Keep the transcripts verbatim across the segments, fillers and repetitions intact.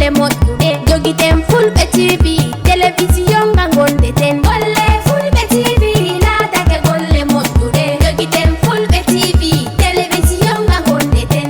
Moƴƴude jogiten Fulɓe T V, telewisiyon nga ngonɗeten. Golle Fulɓe T V laatake golle moƴƴuɗe. Jogiten Fulɓe T V, telewisiyon nga ngonɗeten.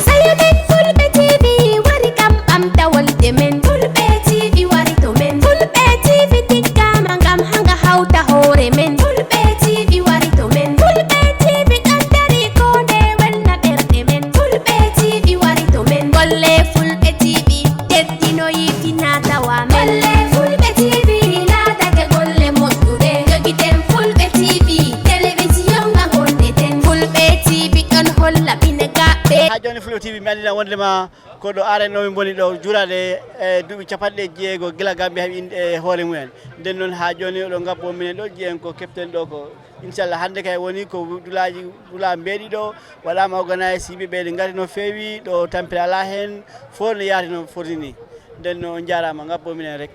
Sayo men Fulɓe T V wari kam ɓamta wolde men. Fulɓe T V wari to men. Fulɓe T V tiggama ngam hanga hawta hoore men. Fulɓe T V wari to men. Fulɓe T V ɗon dari ko nde welna ɓerɗe men. Fulɓe T V wari to men. Golle Fulɓe T V teddino yiitina tawa men. Golle Fulɓe T V laatake golle moƴƴuɗe. Jogiten Fulɓe T V, telewisiyon nga ngonɗeten. Fulɓe T V ɗon holla pine gaɓɓe. Ha joni Fulɓe T V mi andina wonde ma ko ɗo arenoomi mboni ɗo juurade e duuɓi capanɗe jeego gila Gambia heɓi inde e hoore mumen. Nden noon haa jooni oɗo ngabbo minen ɗo, jiyen ko keɓten ɗo ko. Inchallah hannde kay woni ko dulaaji, dula mbeeɗi ɗo, waɗaama organise, yimɓe ɓe ne ngari no feewi, ɗo tampere alaa heen, fof no yaari no foti ni. Nden noon on njaaraama, ngabbo minen rek.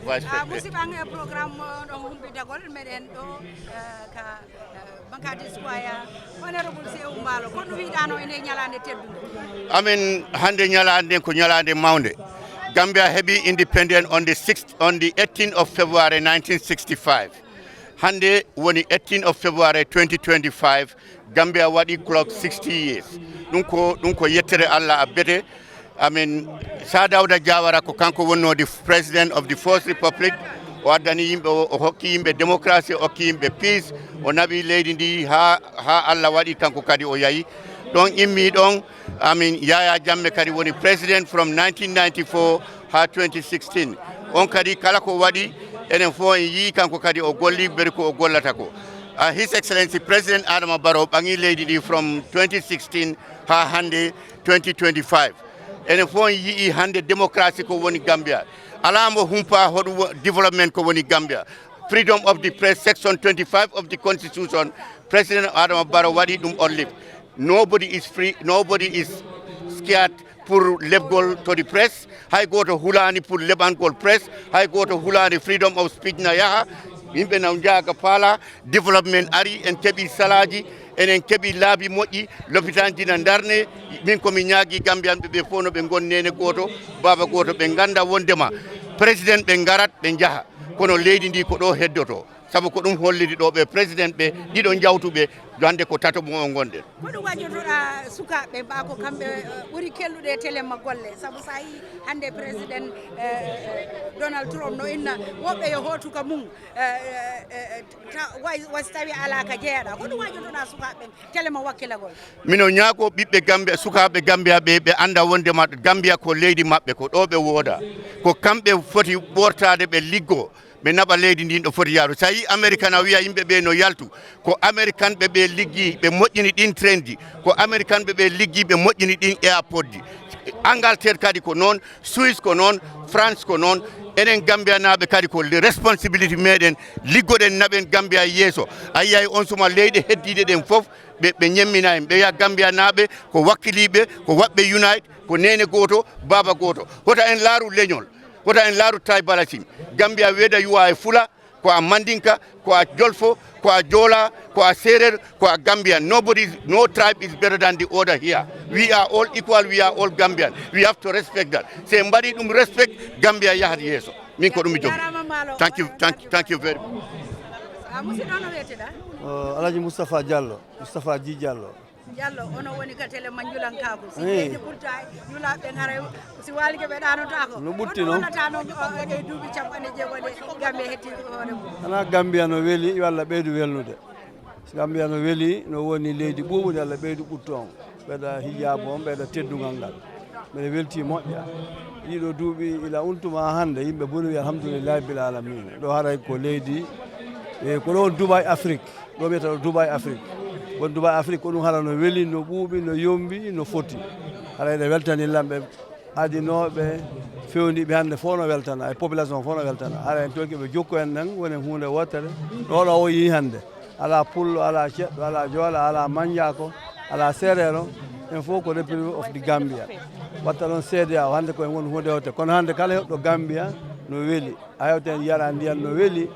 Vice Ah, President. Musidɓe am, e programme mo ɗon humpitagol meɗen ɗo, eh, ka, eh, Bankadi Square, Honorable Sehu Mbaalo, ko ɗum wiɗano e nde ñalaande teddunde? Amin, hannde ñalaande nden ko ñalaande mawnde. Gambia heɓi independent on the sixth, on the eighteenth of February nineteen sixty-five. Hannde woni eighteenth of February twenty twenty-five. Gambia waɗi clock sixty years. Ɗum ko, ɗum ko yettere Allah abbete. Amin, Sir Dawda Jawara ko kanko wonnoo the president of the first republic. O addani yimɓe, o, o hokki yimɓe démocratie, o hokki yimɓe peace. O naɓi leydi ndi haa, haa Allah waɗi kanko kadi o yahi. Ɗon immi ɗon, amin, Yaya Jammeh kadi woni president from nineteen ninety-four haa twenty sixteen. On kadi kala ko waɗi, enen fof en yii kanko kadi o golli beri ko o gollata ko. Ah, His Excellency President Adama Barrow ɓaŋi leydi ndi from twenty sixteen haa hannde twenty twenty-five. Enen fof en yii hannde démocratie ko woni Gambia. Alaa mo humpa hoɗum wo-, development ko woni Gambia. Freedom of the press, section twenty-five of the constitution, President Adama Barrow waɗi ɗum on lift. Nobody is free, nobody is scared pour leɓgol to the press. Hay gooto hulaani pour leɓangol press. Hay gooto hulaani freedom of speech na yaha. Yimɓe na njaha ka paala. Development ari, en keɓi salaaji, enen keɓi laabi moƴƴi, lopitanji na ndarne. Min ko mi ñaagi Gambiyanɓe ɓe fof no ɓe ngon neene gooto, baaba gooto, ɓe ngannda wondema president ɓe ngarat, ɓe njaha. Kono leydi ndi ko ɗo heddoto. Sabu ko ɗum holliri ɗo ɓe president ɓe ɗiɗo njawtuɓe, hannde ko tato mo o ngonɗen. Ko ɗum wajjotoɗa sukaaɓe ba ko kamɓe, eh, ɓuri kellude e telema golle? Sabu so a yii hannde president, eh, Donald Trump no inna woɓɓe yo hootu ka mum, eh, eh, eh, ta-, way, way so tawi alaa ka jeeyaɗa. Ko ɗum wajjotoɗa sukaaɓe ɓen telema wakkilagol? Mino ñaago ɓiɓɓe Gambia, sukaaɓe Gambia ɓe, ɓe annda wondema Gambia ko leydi maɓɓe, ko ɗo ɓe wooda. Ko kamɓe foti ɓortaade ɓe liggo. Ɓe naɓa leydi ndin ɗo foti yaarude. So a yii Amerika na wiya yimɓe ɓe no yaltu, ko Amerikanɓe ɓe liggi, ɓe moƴƴini ɗin train ji, ko Amerikanɓe ɓe liggi, ɓe moƴƴini ɗin airport ji. Angleterre kadi ko noon, Suisse ko noon, France ko noon. Enen Gambiyanaaɓe kadi ko responsibility meɗen, liggoɗen naɓen Gambia yeeso. A yiyay on suma leyɗe heddiiɗe ɗen fof, ɓe, ɓe ñemmina en. Ɓe wiya Gambiyanaaɓe ko wakkiliiɓe, ko waɓɓe unite, ko neene gooto, baaba gooto. Hota en laaru leñol. Wota en laaru tribalism. Gambia weda yuwa e Fula, ko a Mandinka, ko a Jolfo, ko a Jola, ko a Serer, ko a Gambian. Nobody, no tribe is better than the other here. We are all equal, we are all Gambian. We have to respect that. Se en mbaɗi ɗum respect, Gambia yahat yeeso. Min ko ɗum mi jogi. Jarama Malo. Thank you, thank, thank you very much. Ah, musidɗo, no wiyete-ɗa? Oh, Alhaji Moustapha Diallo, Moustapha Dji Diallo. Diallo, ono woni ka télé Manjulankaagu. Si Eh. Leydi ɓurta, Julaaɓe ɓe ngara, si Waalike ɓe ɗaanotaako. No ɓutti Kono noon. Wonata noon, o, e duuɓi capanɗe jeego ɗe Gambia hetti hoore mum. Ana Gambia no weli, yo Allah ɓeydu welnude. Gambia no weli, no woni leydi ɓuuɓundi, Allah ɓeydu ɓuttu on. Ɓeyda hijaabu on, ɓeyda teddungal ngal. Mbeɗa welti moƴƴa. Ɗiɗo duuɓi ila untuma hannde, yimɓe boni wi alhamdulillahi bil alamina. Ɗo haray ko leydi, e ko ɗo Dubai Afrique. Ɗo mbiyata ɗo Dubai Afrique. Won Dubai Afrique ko ɗum hara no weli, no ɓuuɓi, no yombi, no foti. Hara ene weltani lamɓe adinooɓe, fewndiiɓe hannde fof no weltana, e population fof no weltana. Hara en toki ɓe jokku en ɗen, woni huunde wootere. Ɗo ɗo o yii hannde. Alaa pullo, alaa ceɗɗo, alaa joola, alaa manjaako, alaa seereero. En fof ko Republic of the Gambia. Watta ɗon C D A O hannde ko en woni huunde wootere. Kono hannde kala heɗɗo Gambia no weli. A hewta en yara ndiyan no weli,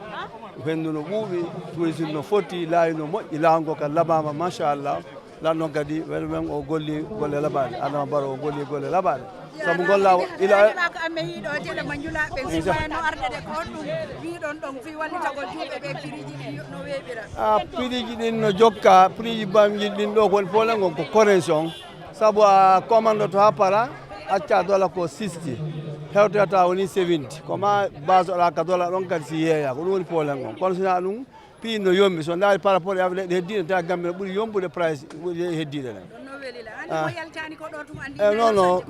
Henndu no ɓuuɓi, tourisme no foti, laawi no moƴƴi, laawol ngol kadi laɓaama, machallah. Lan noon kadi, welo men o golli golle laɓaaɗe, Adama Barrow o golli golle laɓaaɗe. Sabu ngol laawol, ila ko amme yiiɗo tele mo njulaaɓe, si wayno arde de ko honɗum wiiɗon ɗon fii wallitagol juuɓe ɓe, piriji ɗin no weeɓira? A, piriji ɗin no jokka, piriji bamji ɗin ɗo ko woni problème on ko correction. Sabu a commande to haa para, acca dola ko sixty, hewtoyata woni seventy. Ko ma base oɗa ka dola ɗon kadi si yeeya, ko ɗum woni problème on. Kono sina ɗum, prix no yombi. So ndaari par rapport e leɗɗe heddiiɗe, tawa Gambie no ɓuri yombude price ɓuri heddiiɗe ɗen. Ɗon no weli la. Andi ko yaltani ko ɗo tuma andi. E non non,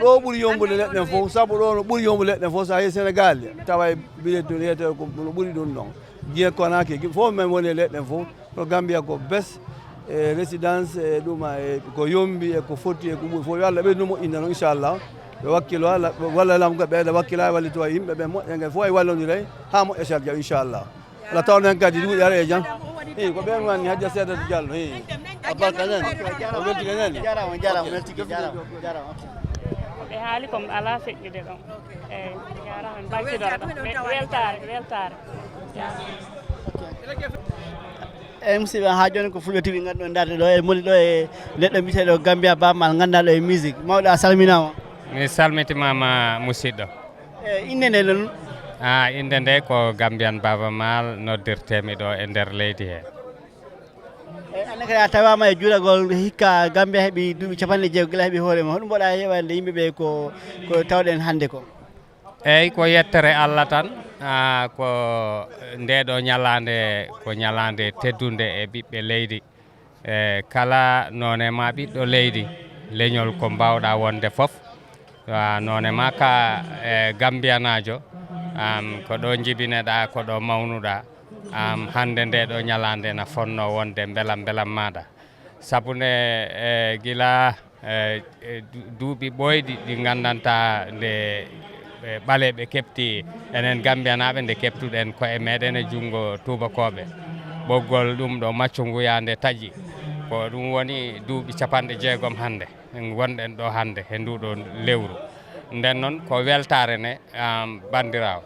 ɗo ɓuri yombude leɗɗen fof, sabu ɗo no ɓuri yombude leɗɗen fof, so a yehi Sénégal, tawa e bilet ɗum yeyete ko no ɓuri ɗum ɗon. Guinée Conakry, fof men woni e leɗɗen fof. Ko Gambia ko bes e résidence e ɗuma e ko yombi e ko foti e ko ɓuri fof. Yo Allah ɓeydu moƴƴinde noon, inchallah. Ɓe wakkilo, walla lamga ɓeyda wakkila, wallito yimɓe ɓe moƴƴa, ngam fof e wallondire haa moƴƴa sharja, inchallah. Ala tawno hen kadi duuɗi ara e jam. Hi, ko ɓen woni Hajja Seedata Diallo, hi. A barka nan. O weltike nan. Jarama, jarama, weltike, jarama, jarama. Ɓe haali ko ala feƴƴude ɗon. Eyi, jarama, en barkiɗo ɗon. Weltaare, weltaare. Jarama. Eyi, musidɓe, haa jooni ko Fulɓe T V nganduɗon darde ɗo e moni ɗo e neɗɗo mbiyeteɗo Gambia Baaba Maal, ganduɗo e musique. Mawɗo, a salminama. Mi salmitimama, musidɗo. E innde nde non? A, innde nde ko Gambian Baaba Maal noddirtemi ɗo e nder leydi he. E, an kadi a tawama e juulagol hikka Gambia heɓi duuɓi capanɗe jeego gila heɓi hoore mum. Honɗum mboɗa yeɓande yimɓe ɓe ko, ko tawɗen hannde ko? Eyi, ko yettere Allah tan. A, ko nde ɗo ñalaande, ko ñalaande teddunde e ɓiɓɓe leydi. E kala noone ma ɓiɗɗo leydi, leñol ko mbawɗa wonde fof. A, noone ma ka, e, Gambiyanaajo, am, ko ɗo njibineɗa, ko ɗo mawnuɗa. Am, hannde nde ɗo ñalaande na fonno wonde mbelam mbelam maɗa. Sabu nde, e, gila, e, e, du-, duuɓi ɓooyɗi ɗi ngandanta nde, e, ɓaleeɓe keɓti enen Gambiyanaaɓe, nde keɓtuɗen koye meɗen e junngo tuubakooɓe. Ɓoggol ɗum ɗo macco nguya nde taƴi. Ko ɗum woni duuɓi capanɗe jeegom hannde. En ngonɗen ɗo hannde he nduɗo lewru. Nden noon ko weltaare ne, am, banndiraawo.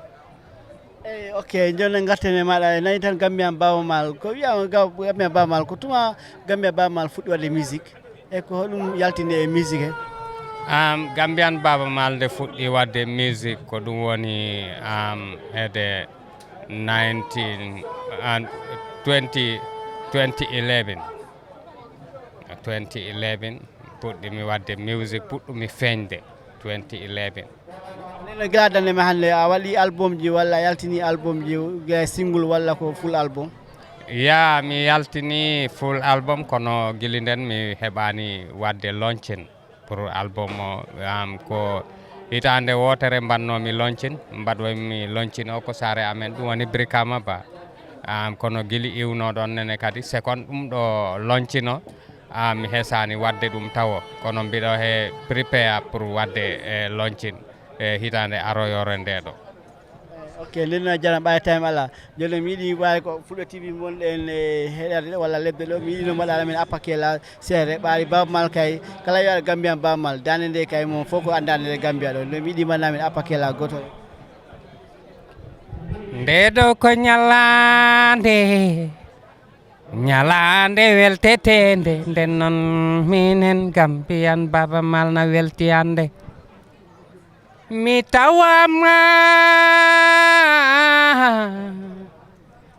Eyi, ok, jooni ngarten e maɗa, en nani tan Gambian Baaba Maal. Ko wiyama Ga-, Gambian Baaba Maal, ko tuma Gambian Baaba Maal fuɗɗi waɗde musique? E ko honɗum yaltinde e musique he? Am, Gambian Baaba Maal nde fuɗɗi waɗde musique ko ɗum woni, am, heede nineteen, an, twenty, twenty eleven. Twenty eleven puɗɗimi waɗde musique, puɗɗumi feeñde twenty eleven. Ndeno gila darnde ma hannde, a waɗi album ji walla a yaltini album ji, gila single walla ko full album? Ya, mi yaltini full album, kono gili nden mi heɓani waɗde launching pour album o. Am, ko hitaande wootere mbannomi launching, mbaɗoymi launching o ko saare amen, ɗum woni Brikama Ba. Am, kono gili iwno ɗon nene kadi, second ɗum ɗo launching o, a, mi hesaani waɗde ɗum tawo, kono mbiɗo he prepare pour waɗde, e, launching, e, hitaande aroyore nde ɗo. Ok, nden no jaram ɓaye time ala. Jooni mi yiɗi wawi ko Fulɓe T V wonɗen e heɗade ɗo walla lebde ɗo, mi yiɗi no mbaɗa men appakela seere ɓaari Baaba Maal kay, kala yo waɗa Gambian Baaba Maal, dande nde kay mo fof ko andande nde Gambia ɗo. Nden mi yiɗi mbaɗa men appakela goto. Nde ɗo ko ñalaande, ñalaande welteteende, nden noon minen Gambian Baaba Maal na welti hannde. Mi tawama,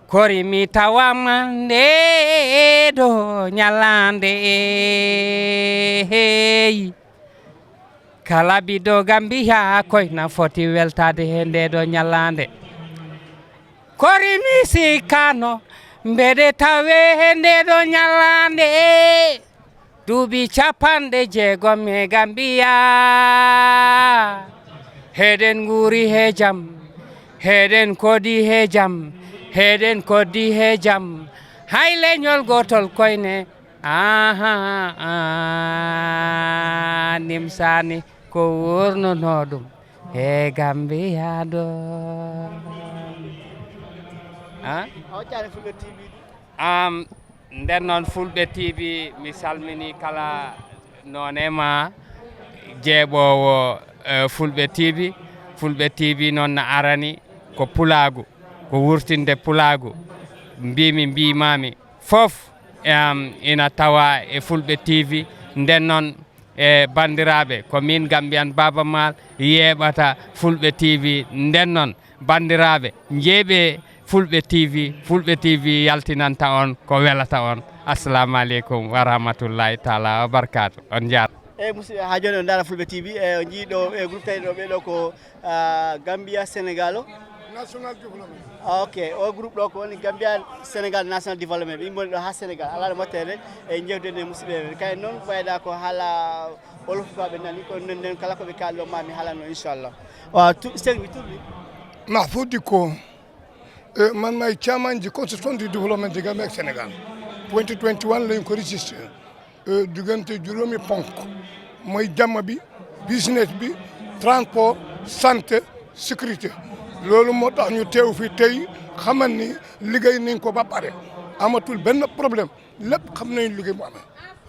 kori mi tawama nde ɗo ñalaande, eey. Kala biɗo Gambiya koy na foti weltade he nde ɗo ñalaande. Kori mi sikkano mbeɗe tawe he nde ɗo ñalaande. Duuɓi capanɗe jeegom he Gambiya. Heɗen nguuri he jam. Heɗen koɗi he jam. Heɗen koɗi he jam. Hay leñol gotol koyne. Aha, aha, nimsani ko wurnuno ɗum he Gambiya ɗo. A? A waccani Fulɓe T V ɗi? Am, nden noon Fulɓe T V, mi salmini kala noone ma jeeɓoowo, eh, Fulɓe T V. Fulɓe T V noon na arani ko pulaagu. Ko wurtinde pulaagu, mbiimi, mbiimaami, fof, em, ina tawa e Fulɓe T V. Nden noon, e banndiraaɓe, ko miin Gambiyan Baaba Maal yeeɓata Fulɓe T V. Nden noon, banndiraaɓe, njeeɓee Fulɓe T V. Fulɓe T V yaltinanta on ko welata on. Assalamu aleykum wa rahmatullahi taala wa barakaatu. On njaaraama. Eyi, musidɓe, haa jooni on ndaara Fulɓe T V, e on njii ɗo, e groupe tawi ɗo, ɓee ɗo ko, ah, Gambia Sénégal o. National Development. Ok, o groupe ɗo ko woni Gambia Sénégal National Development. Ɓe immori ɗo haa Sénégal, alaa ɗo mbaɗteede e jewtude e musidɓe men. Kay noon, ɓeyda ko haala wolof ko ɓe nani, ko nden nden kala ko ɓe kaali ɗo, ma mi haalano, inchallah. Waaw, tu-, sëñ bi, tur bi? Mahfoud Dicko. Eh, man maay chairman ji consultant du développement de Gambie ak Sénégal. Twenty twenty-one lañ ko registré. Eh, diggante juróomi ponk, mooy jàmm bi, business bi, transport, santé, sécurité. Loolu moo tax ñu teew fi tey, xamal ni liggéey nañ ko ba pare, amatul benn problème, lépp xam nañ liggéey mu amee.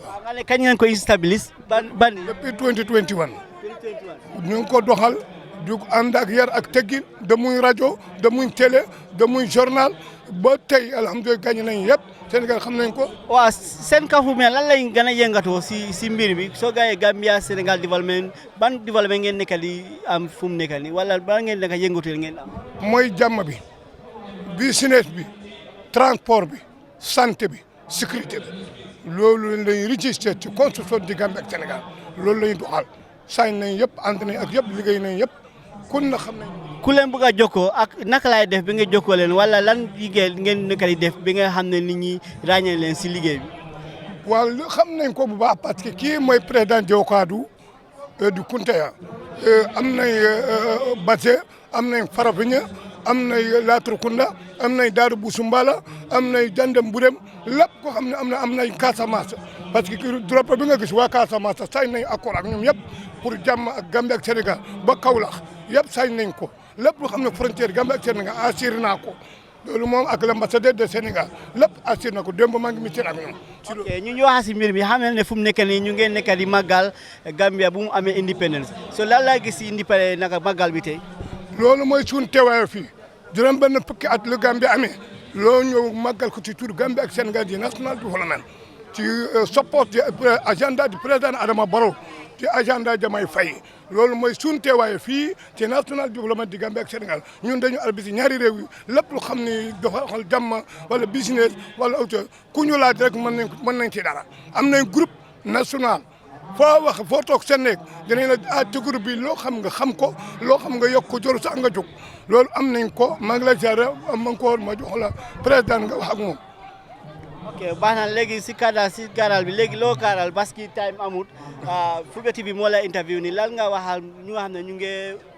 Waaw, nga ne kañ ngeen ko establish? Ban, ban? Depuis twenty twenty-one. Twenty twenty-one. Ñu ngi ko doxal, du ànd ak yar ak teggin, de muy rajo, de muy télé, de muy journal, ba tey, alhamdulilah, gagné nañ yëpp. Sénégal xam nañ ko. Waaw, seen kafu mais lan lañ gën a yëngatoo si, si mbir bi? Soo gaayee Gambia Sénégal développement, ban développement ngeen nekk di am fu mu nekk nii? Wala ban ngeen nekk yëngatu ngeen am? Mooy jàmm bi, business bi, transport bi, santé bi, sécurité bi. Loolu lañ registré ci constitution di Gambie ak Sénégal. Loolu lañ doxal. Sañ nañ yëpp, ànd nañ ak yëpp, liggéey nañ yëpp. Kun na xam nañ. Ku leen bëgg a jokkoo ak naka laay def bi nga jokkoo leen, wala lan liggéey ngeen nekk di def bi nga xam ne nit ñi ràññee leen si liggéey bi? Waaw, lu xam nañ ko bu baax, parce que kii mooy président Jokadu, euh, du Kunta ya. Euh, am nañ, euh, euh, Basse, am nañ Farafenni, am nañ Latrikunda, am nañ Daaru Busumbala, am nañ Jandem Burem, lépp ko xam ne am na, am nañ Casamance. Parce que ki drapeau bi nga gis waa Casamance sañ nañ accord ak ñoom yëpp pour jàmm ak Gambie ak Sénégal ba Kaolack, yëpp sañ nañ ko. Lépp lu xam ne frontière Gambie ak Sénégal assuré naa ko. Loolu moom ak l'ambassadeur de Sénégal, lépp assuré na ko. Démb maa ngi meeting ak ñoom. Ci loolu. Ok, ñu, ñu wax si mbir mi, xam ne fu mu nekk nii ñu ngeen nekk di màggal Gambia bu mu amee indépendance. So lan laa gis si indépendance naka màggal bi tey? Loolu mooy suñu teewaay fii. Juróom benn fukki at lu Gambie amee, loo ñëw màggal ko ci tur Gambie ak Sénégal di national development. Ci, euh, support di, euh, agenda du président Adama Barrow, ci agenda Diomaye Faye. Loolu mooy suñu teewaay fii ci national development di Gambie ak Sénégal. Ñun dañu arbitre ñaari réew yi, lépp lu xam ni doxal jàmm wala business wala autre, ku ñu laaj rek mën nañ, mën nañ ci dara. Am nañ groupe national, foo wax, foo toog seen néeg, dinañ la, ah, ci groupe bi loo xam nga xam ko, loo xam nga yokk ko, jarul sax nga jóg. Loolu am nañ ko, maa ngi lay ziare, am encore ma jox la président nga wax ak moom. Ok, baax na. Léegi si cadre, si gaaral bi, léegi loo gaaral parce que time amut. Ah, Fulbe T V moo la interview ni, lan nga waxal ñu nga xam ne ñu ngi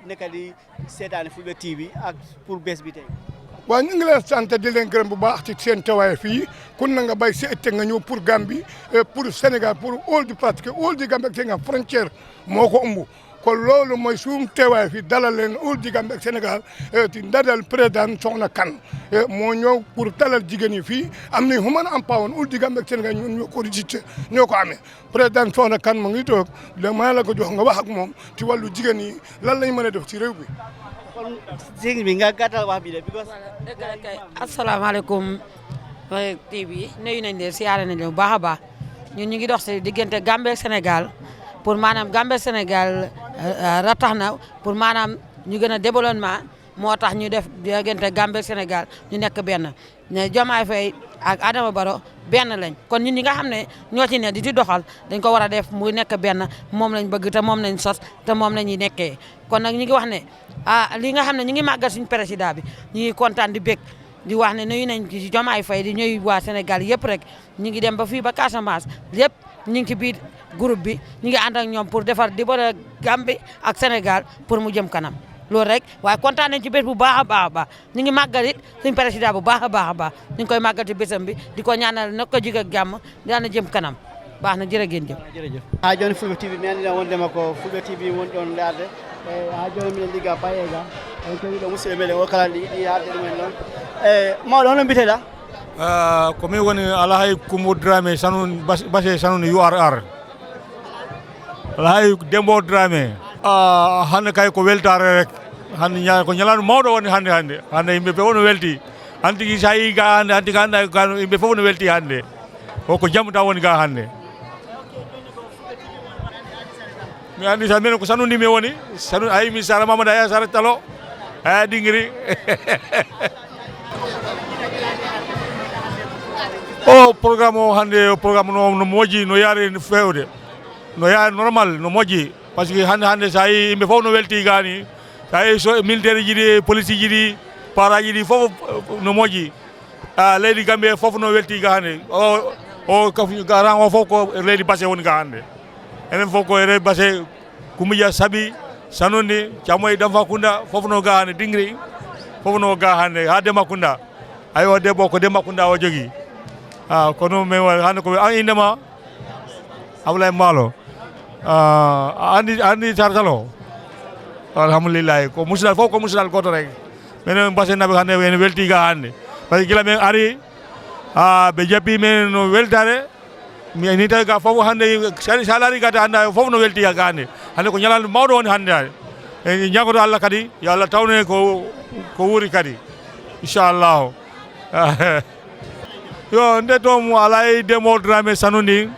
nekk di seetaani Fulbe T V ak pour bés bi tey? Waaw, ñu ngi leen sant di leen gërëm bu baax ci seen teewaay fii. Kun na nga bay sa itte nga ñëw pour Gambie, eh, pour Sénégal, pour all di, parce que all di Gambie ak Sénégal frontière moo ko ëmb. Kon loolu mooy suñu teewaay fii, dalal leen all di Gambie ak Sénégal, eh, ci ndadal président Soxna Kan, eh, moo ñëw pour dalal jigéen yi fii. Am na human empowerment all di Gambie ak Sénégal, ñun ñoo ko registré, ñoo ko amee. Président Soxna Kan mu ngi toog, de maa la ko jox nga wax ak moom ci wàllu jigéen yi, lan lañ mën a def ci réew bi. Kon sëñ bi nga gàttal wax bi de, because... Voilà, dëgg la kay. Asalaamaaleykum, eh, T V, nuyu nañ leen, siyaare nañ leen bu baax a baax. Ñun ñu ngi dox si diggante Gambie ak Sénégal, pour maanaam Gambie ak Sénégal, eh, eh, ratax na, pour maanaam ñu gën a développement, moo tax ñu def diggante Gambie ak Sénégal ñu nekk benn. Ne Diomaye Faye ak Adama Barrow benn lañ. Kon ñun ñi nga xam ne ñoo ci ne di, di doxal, dañ ko war a def mu nekk benn. Moom lañ bëgg te moom lañ sos te moom la ñuy nekkee. Kon nag ñu ngi wax ne, ah, li nga xam ne ñu ngi màggal suñu président bi, ñu ngi kontaan di bég, di wax ne nuyu nañ ci Diomaye Faye, di ñuy waa Sénégal yëpp rek. Ñu ngi dem ba fii ba Casamance, yëpp ñu ngi ci biir groupe bi, ñu ngi ànd ak ñoom pour defar di boole Gambie ak Sénégal pour mu jëm kanam. Loolu rek, waaye kontaan nañ ci bés bu baax a baax a baax. Ñu ngi màggal it suñ président bu baax a baax a baax. Ñu ngi koy màggal ci bésam bi, di ko ñaanal na ko jig ak jàmm, daan na jëm kanam. Baax na, jërë ngeen jëf. Jërëjëf. Haa jooni Fulbe T V, mi anndinan wondema ko Fulbe T V woni ɗoon ndaarde. E, haa jooni miɗen ligga payeega. En kewi ɗo musidɓe meɗen o kala ndi yiɗi haalde ɗum en noon. E, mawɗo, hono mbiyeteɗaa? Ah, ko min woni Alhaji Kumbo Dramé, Sanun, Bas-, Base Sanun U R R. Alhaji Dembo Dramé. Ah, hannde kay ko weltaare rek. Hannde ña-, ko ñalaande mawɗo woni hannde, hannde. Hannde yimɓe fof no welti. Anti ki so a yii ga hannde, anti ka hannde, ka yimɓe fof no welti hannde. O ko jam taw woni ga hannde. Mi anndi sa minen ko Sanundi mi woni. Sanu-, a yii mi Sara Mamadou Aya Sara Talo. Aya Dingiri. O programme o hannde, o programme no, no moƴƴi, no yaari no feewde. No yaari normal, no moƴƴi. Parce que hannde, hannde sa yii yimɓe fof no welti ga ni. Sa yii so militaire ji ɗi, police ji ɗi, paraji ɗi fof no moƴƴi. Ah, leydi Gambie fof no welti ga hannde. O, o kaf-, ga ran o fof ko leydi Basse woni ga hannde. Enen fof ko e leydi Basse, Kumbiya Sabi, Sanundi, Camoy Damfakunda, fof no ga hannde, Dingri, fof no ga hannde, ha Demba Kunda. Aywa, debbo ko Demba Kunda o jogi. Ah, kono min wa-, hannde ko an indema, Ablaye Mbaalo. Ah, a anndi, a anndi Sara Talo? Alhamdulillahi, ko musidal fof ko musidal gooto rek. Minen Basse naɓe hannde en welti ga hannde. Parce que gila min ari, ah, ɓe jabbi min no weltare. Mi ni tawi ga fof hannde, sa, sa laari ga ta annda fof no welti ga hannde. Hannde ko ñalaande mawɗo woni hannde. En ñagoto Allah kadi, yo Allah tawne ko, ko wuuri kadi. Inchallahu. Yo, nde to mo alay demo Dramé Sanundi.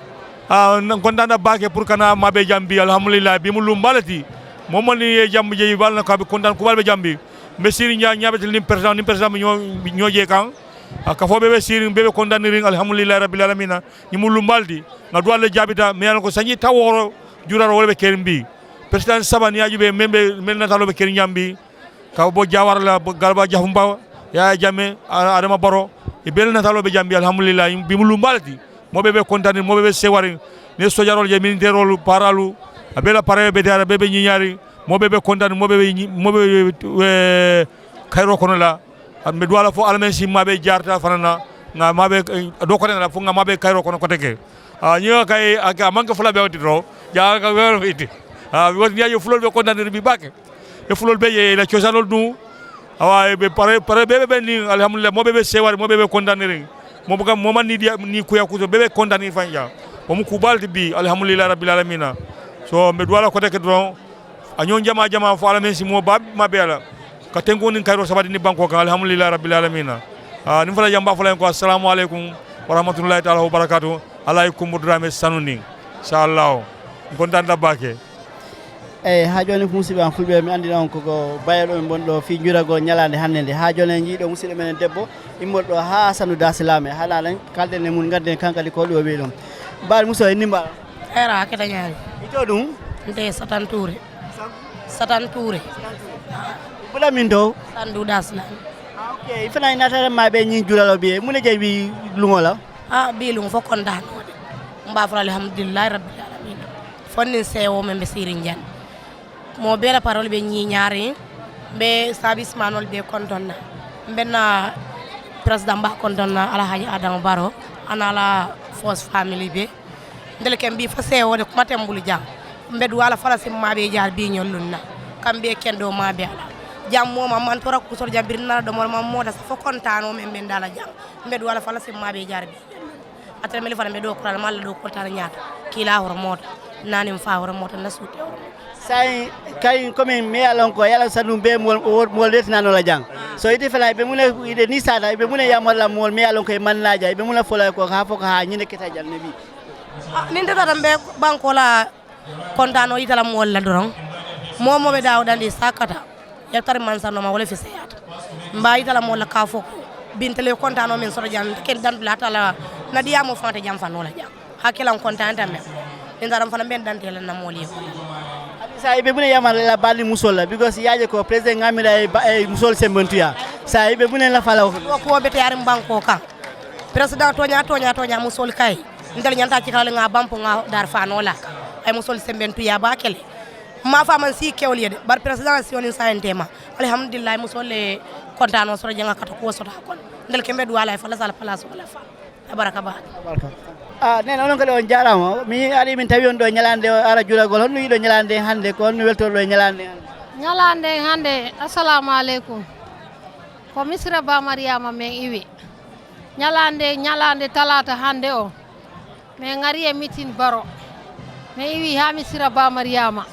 Ah, n-, kontaan na baake pour kana mabe jambi, alhamdulillah, bi mu lumbalati. Momo ni ye jambi je balna ka bi kontaan ku balbe jambi. Mbe siri nya, nyabe til nim président, nim président ño, ño je kan. Ah, ka fo bebe siri, bebe kontaan ni ring, alhamdulillah, rabbil alamina. Ni mu lumbaldi. Nga duwale jabita, me yan ko sanji taworo, juraro wala be kerimbi. Président saba ni aju be membe, men natalo be kerimbi. Ka bo Jawara la, bo Garba Jahumba, Yaya Jammeh, A-, Adama Barrow, e bel natalo be jambi, alhamdulillah, bi mu lumbalti, mo be be kontaan, mo be be sewari, ne sojarol je militaire olu, paralu, a bela pare be dara, be be ñiñari, mo be be kontaan, mo be be ñi-, mo be be, eh, kayro kono la, a mbe duwala fo alamen si ma be jarta fanana, nga ma be, eh, do kono la, fo nga ma be kayro kono koteke. A ñiwa kay, a, a manke fula be wati dro, ja ka be wati. A, bi wati ñayo fulol be kontaan bi bake. E fulol be ye la cosanol ɗum. Awa, ɓe pare, pare ɓe, ɓe ɓen ni, alhamdulillah, mo ɓe ɓe sewari, mo ɓe ɓe kontaniri. Mo ɓe kam, mo man ni diya, ni kuya kuto, ɓe ɓe kontani fanja. Mo mu kubalti bi, alhamdulillah, rabbil alamina. So, mbe duwala kote ke dron. A ñon jama jama fo ala men si mo bab ma be ala. Ka tenko ni kairo sabati ni banko kan, alhamdulillah, rabbil alamina. Ah, ni fala jamba fala ko, assalamu alaikum wa rahmatullahi ta'ala wa barakatuh. Alaikum Drame Sanuning. Inshallah. Kontan da bake. Eyi, haa jooni ko musidɓe am fulɓe, mi anndina on koko bayeɗo men won ɗo fii njuragol ñalaande hannde nde. Haa jooni en njii ɗo musidɗo men debbo immol ɗo haa Sandu Daasi Laame. Haa laalen, kalden e mum, ngadden kan kadi ko ɗo weyi ɗon. Mbaal muso e nimba. Era keta ñaari. Ito ɗum? Nde Satan Touré. Satan Touré. Bula min to? Sandu Daasi Laame. Ah, ok. Ifana ina tara ma ɓe ñi julalo ɓiye. Mune jey wi lungola? Ah, bi lungo fof kontaan. Mba fala alhamdulillahi rabbil alamin. Fonnin sewo men ɓe sirin jan. Mo bela parole ɓe ñiñaari, ɓe sabismanol ɓe kontonna. Mbenna président mba kontonna Alhaji Adama Baro, ana ala force family ɓe. Ndele ken mbi fo sewode kuma tembulu jam. Mbedu wala fala simma ɓe jaar bi ñollunna. Kamɓe ken ɗo ma ɓe ala. Jam moma man tora kusor jam birnala ɗo mol man moda sa fo kontano men ɓe ndala jam. Mbedu wala fala simma ɓe jaar bi. Atra meli fana mbe ɗo kural malla ɗo koltana ñaata. Kila horo mota. Nanim fa horo mota na suute horo mota. Sai kai komi me alon ko yala sanu be mol, mol retina no la jang. So ite fana be mune ide ni sada be mune ya mol la mol me alon ko e man laja be mune fola ko ha fo ko ha ñine keta jal ne bi. Ah, nin tata mbe banko la kontano itala mol la doron. Momo be dawo dandi sakata. Yaltari mansanoma wala fi seyata. Mba itala mo la ka fo ko. Bintele kontano min soro jan ken dan la tala. Na diya mo fanta jam fano la jam. Hakilan kontanta men. Indaram fana ben dan tela na moli. Sa ibe mune yamar la bali musola because yaje ko président ngamira e ba-, e musol sembentuya. Sa ibe mune la fala ko. Ko be tayar banko kan. Président toña, toña, toña musol kay. Ndel ñanta ci kala nga bampo nga dar fano la. Ay musol sembentuya ba kele. Ma fa man si kewli yede. Bar président si onin sa entema. Alhamdulillah, musol le kontano soro janga kata ko sota kon. Ndel kembe duwala e fala sala pala so la fa. Tabaraka ba. Tabaraka. Ah, nen onon kadi on jaaraama. Mi ari min tawi on ɗo e ñalaande o ara juulagol. Honno yiɗo ñalaande hannde? Ko honno weltorɗo e ñalaande hannde? Ñalaande hannde, assalamu aleykum. Ko Misira Ba Mariama men iwi. Ñalaande, ñalaande talaata hannde o. Min ngari e mitin Baro. Min iwi haa Misira Ba Mariama.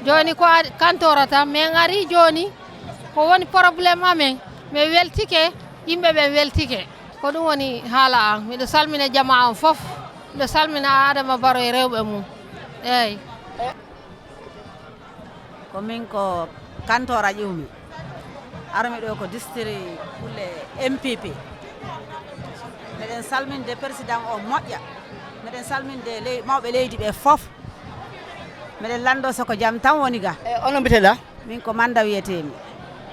Jooni ko ad-, kantorata, min ngari jooni. Ko woni problème amen, min weltike, yimɓe ɓen weltike. Ko ɗum woni haala an. Miɗo salmina jamaa on fof. Miɗo salmina Adama Baro e rewɓe mum. Eey. Ko min ko Kantoora ƴiwmi. Armi ɗo ko distiri kulle M P P. Meɗen salminde président o moƴƴa. Meɗen salminde ley-, mawɓe leydi ɓe fof. Meɗen lanndo so ko jam tan woni ga. E, onon mbiteɗaa? Min ko Manda wiyetee-mi.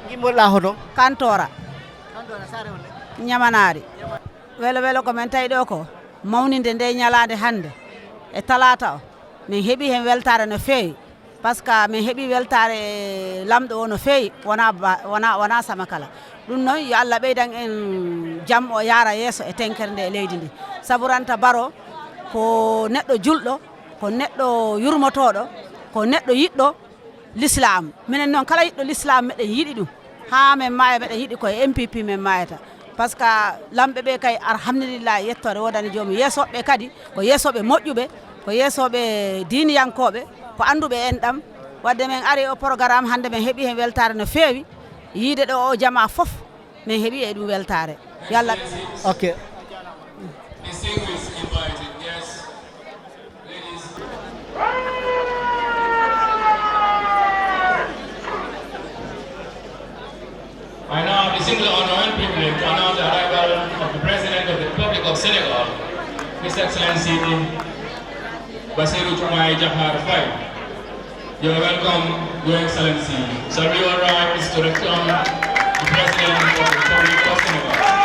Ngimmoɗaa hono? Kantoora. Kantoora, saare honde? Ñamanaari. Welo welo ko min tawi ɗo ko mawninde nde ñalaande hannde e talaata o. Min heɓi heen weltaare no feewi. Par ce que min heɓi weltaare lamɗo o no feewi, wona ba-, wona, wona sama kala. Ɗum noon, yo Allah ɓeydan en jam o yaara yeeso e tenkere nde e leydi ndi. Sabu Ranta Baro ko neɗɗo julɗo, ko neɗɗo yurmotooɗo, ko neɗɗo yiɗɗo Lislaam. Minen noon, kala yiɗɗo Lislaam, meɗen yiɗi ɗum. Haa men maaya, meɗen yiɗi ko e M P P men maayata. Par ce que lamɓe ɓe kay, alhamdulillah, yettoore woodani joomum. Yeesooɓe ɓe kadi, ko yeesooɓe moƴƴuɓe, ko yeesooɓe diiniyankooɓe, ko annduɓe enɗam. Wadde men ari o programme hannde, men heɓi heen weltaare no feewi. Yiide ɗo o jamaa fof, men heɓi e ɗum weltaare. Yo Allah. Ok. Distinguished invited guests, ladies. I now have the singular honor and privilege to announce the arrival of the President of the Republic of Senegal, His Excellency Bassirou Diomaye Diakhar Faye. You are welcome, Your Excellency. Shall we all rise to welcome the President of the Republic of Senegal?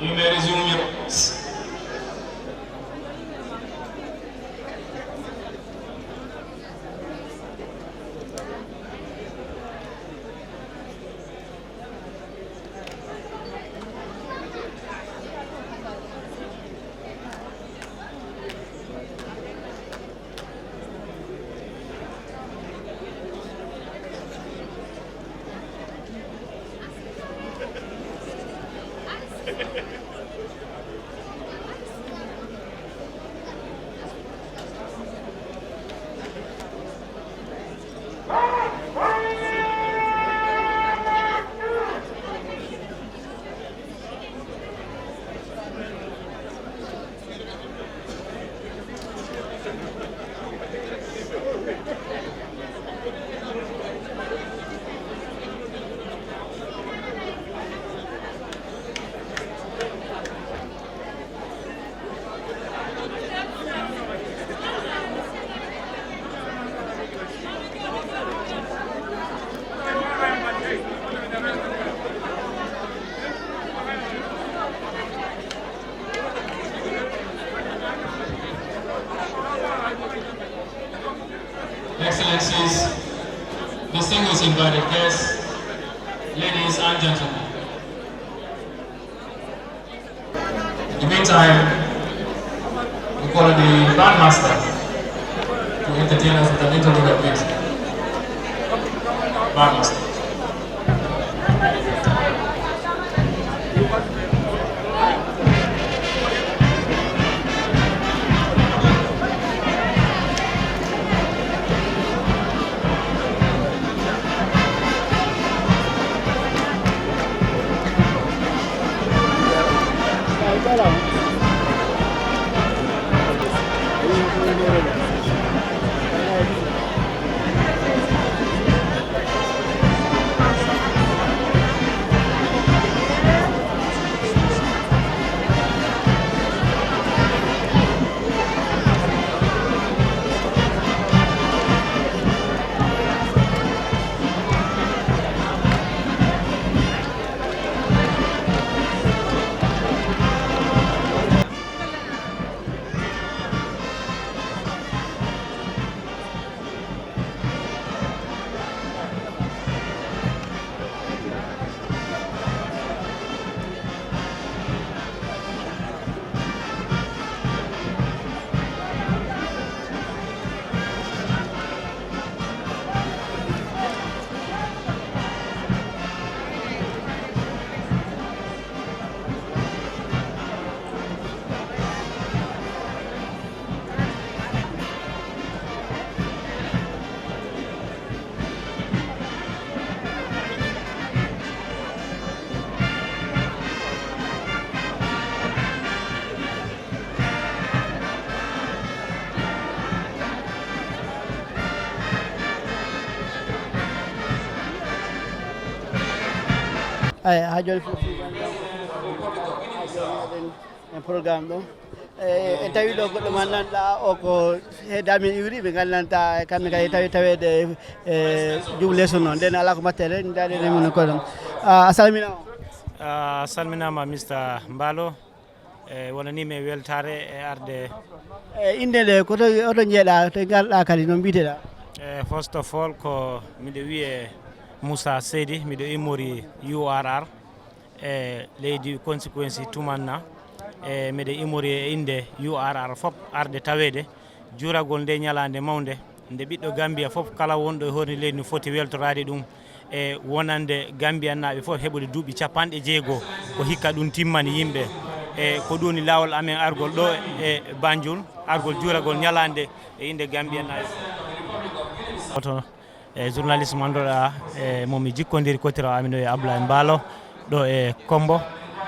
You may resume your Excellencies, distinguished invited guests, ladies and gentlemen. In the meantime, we call on the bandmaster to entertain us with a little bit of music. Bandmaster. Eyi, haa jooni fof, en programme ɗo. E, en tawi ɗo goɗɗo mo nganndanɗaa o ko heedaa men iwri, ɓe nganndantaa kamɓe kadi tawi taweede e jum leeso noon. Nden alaa ko mbaɗten rek, ndaɗen e mum ko ɗon. A salminaama. A salminaama, Mister Mballo. E, wonanii mi e weltaare e arde. E, innde nde, ko to, oto njeeɗa, to ngarɗa kadi, no mbiyeteɗaa? E, first of all, ko miɗo wiyee Moussa Seydi, miɗo immori U R R, e leydi constituency Tumanna. E, miɗo immori e innde U R R fof arde taweede. Juuragol nde ñalaande mawnde, nde ɓiɗɗo Gambia fof kala wonɗo e horni leydi no foti weltoraade ɗum, e wonande Gambiyanaaɓe fof heɓude duuɓi capanɗe jeego, ko hikka ɗum timmani yimɓe. E ko ɗum woni laawol amen argol ɗo e Banjul, argol juuragol ñalaande e innde Gambiyanaaɓe. Oto e journaliste mo annduɗaa e mo mi jikkondirii kootirawo amin o e Ablaye Mballo ɗo e Kombo.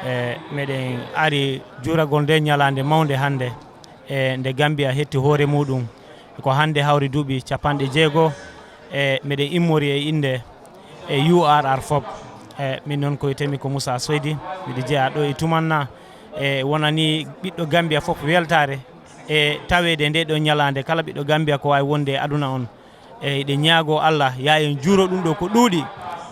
E meɗen ari juuragol nde ñalaande mawnde hannde, e nde Gambia hetti hoore muɗum. Ko hannde hawri duuɓi capanɗe jeego, e meɗen immori e innde e U R R fof. E min noon ko wiyetee-mi ko Moussa Seydi, miɗo jeyaa ɗo e Tumanna. E wonanii ɓiɗɗo Gambia fof weltaare e taweede nde ɗo ñalaande, kala ɓiɗɗo Gambia ko waawi wonde e aduna on. E eɗen ñaagoo Allah, yaa en juuro ɗum ɗo ko ɗuuɗi.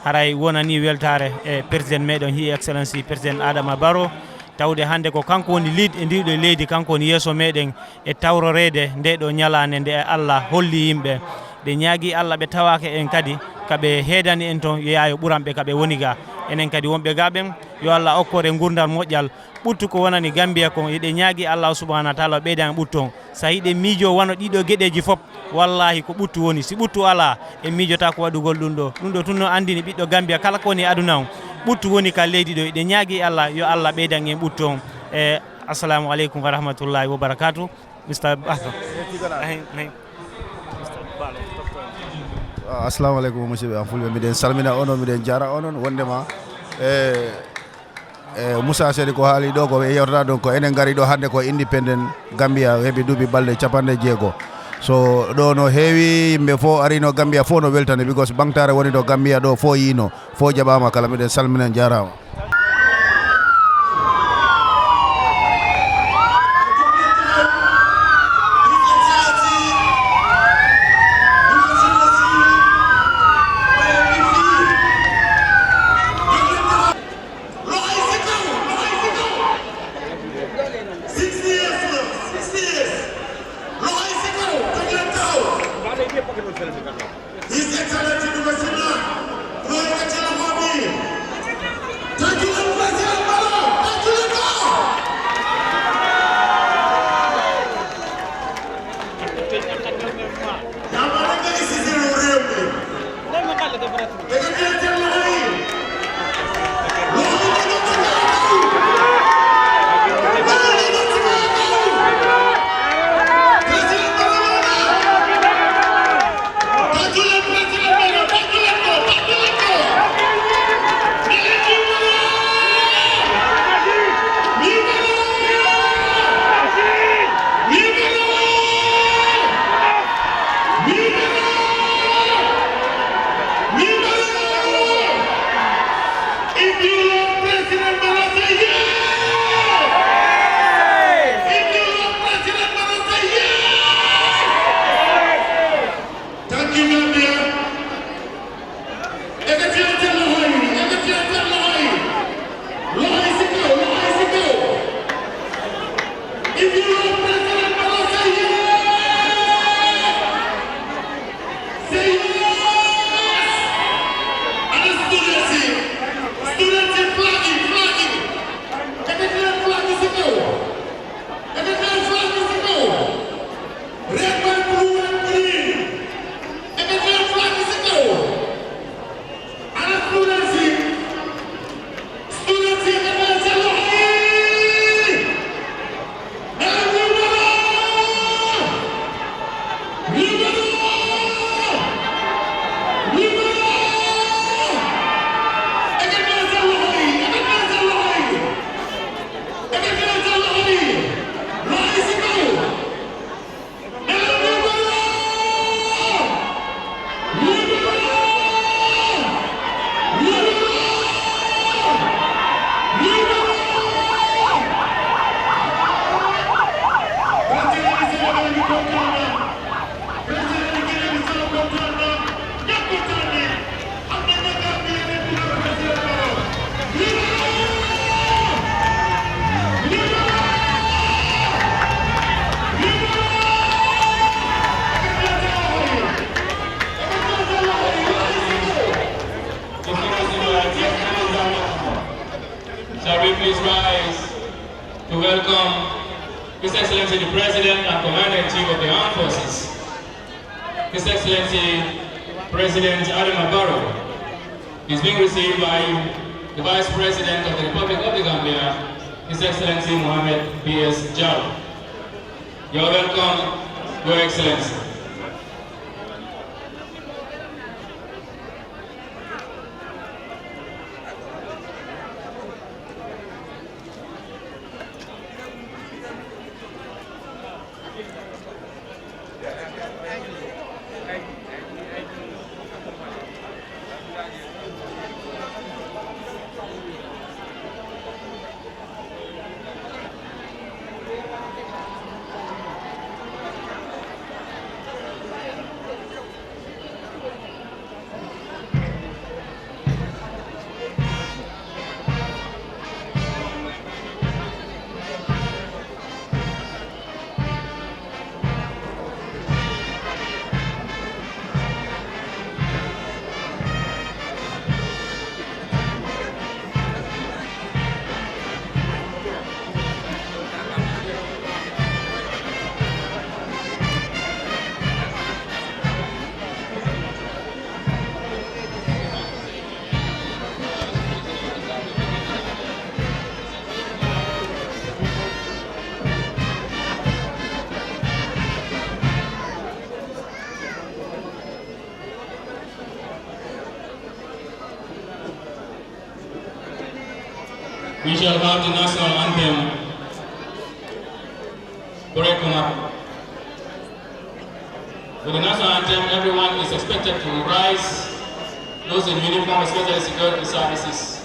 Haray wonanii weltaare e Président meɗen, His Excellency Président Adama Barrow, tawde hannde ko kanko woni lead e ndii ɗo leydi, kanko woni yeeso meɗen e tawtoreede nde ɗo ñalaande nde Allah holli yimɓe. Ɗe ñaagii Allah ɓe tawaaka en kadi, ka ɓe heedani en toon, yo yaa yo ɓuran ɓe ka ɓe woni ga. Enen kadi wonɓe ga ɓen, yo Allah okkore ngurdam moƴƴal. Ɓuttu ko wonani Gambia kon, eɗen ñaagii Allah subhanahu wa taala o ɓeydan ɓuttu on. So hiɗen miijoo wano ɗiɗo geɗeeji fof, wallaahi ko ɓuttu woni. Si ɓuttu alaa, en miijotaako waɗugol ɗum ɗo. Ɗum ɗo tun no anndini ɓiɗɗo Gambia kala ko woni e aduna on. Ɓuttu woni ka leydi ɗo. Eɗen ñaagii Allah, yo Allah ɓeydan en ɓuttu on. E, assalamu aleykum wa rahmatullahi wa barakatuh. Mister Bah. Ahin, ahin. Mister Bah, docteur. Ah, assalamu aleykum, musidɓe am fulɓe. Miɗen salmina onon, miɗen jaara onon. Wondema, e, e, Moussa Seydi ko haali ɗo ko ɓe yewtata ɗum, ko enen ngari ɗo hannde ko Independent Gambia heɓi duuɓi balɗe capanɗe jeego. So ɗo no heewi yimɓe fof arino Gambia fof no weltani, because ɓamtaare woni ɗo Gambia ɗo fof yiino, fof jaɓaama kala. Miɗen salmina, jaaraama. His Excellency Numa Silla, Royal Kachala Mobi, Rise to welcome His Excellency the President and Commander-in-Chief of the Armed Forces, His Excellency President Adama Barrow. He's being received by the Vice President of the Republic of the Gambia, His Excellency Mohamed P S Jaw. You're welcome, Your Excellency. We shall have the national anthem. Correct, Omar. With the national anthem, everyone is expected to rise. Those in uniform, especially security services,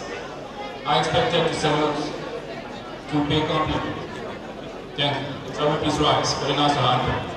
are expected to salute, to pay compliment. Thank you. Shall we please rise for the national anthem?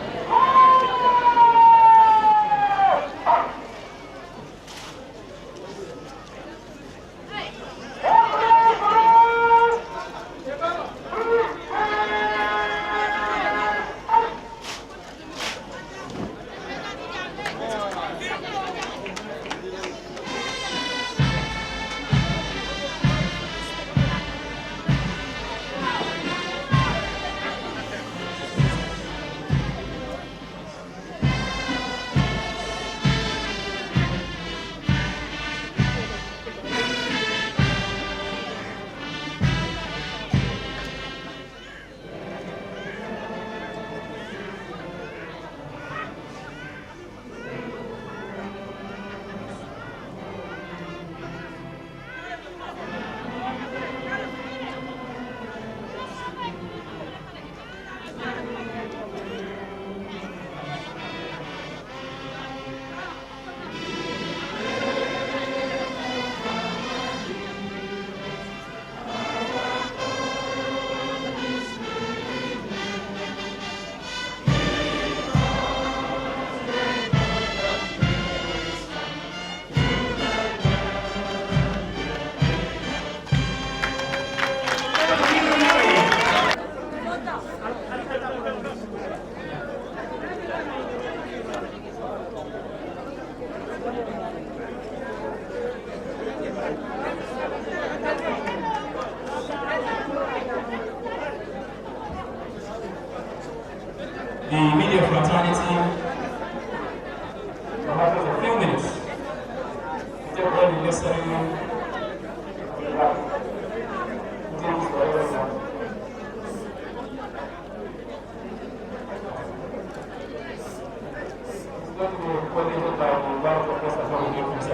The media fraternity, for having a few minutes to take all the necessary things for everyone. It's going to be coordinated by the Director of Press and Public Relations.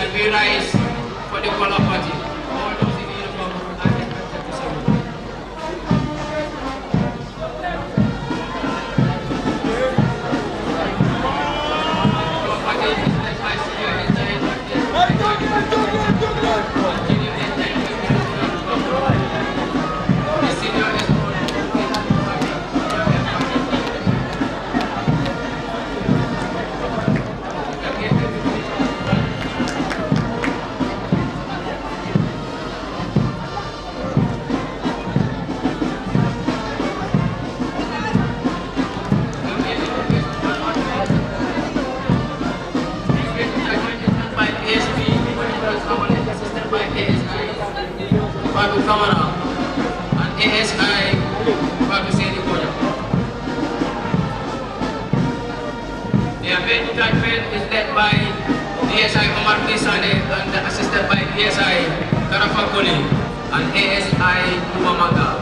We rise for the color party. All those in uniform are expected to salute. Fatu Camara and A S I Fatu Seni Boja. The main detachment is led by D S I Omar Pisane and assisted by D S I Karafa Koli and A S I Umamanga.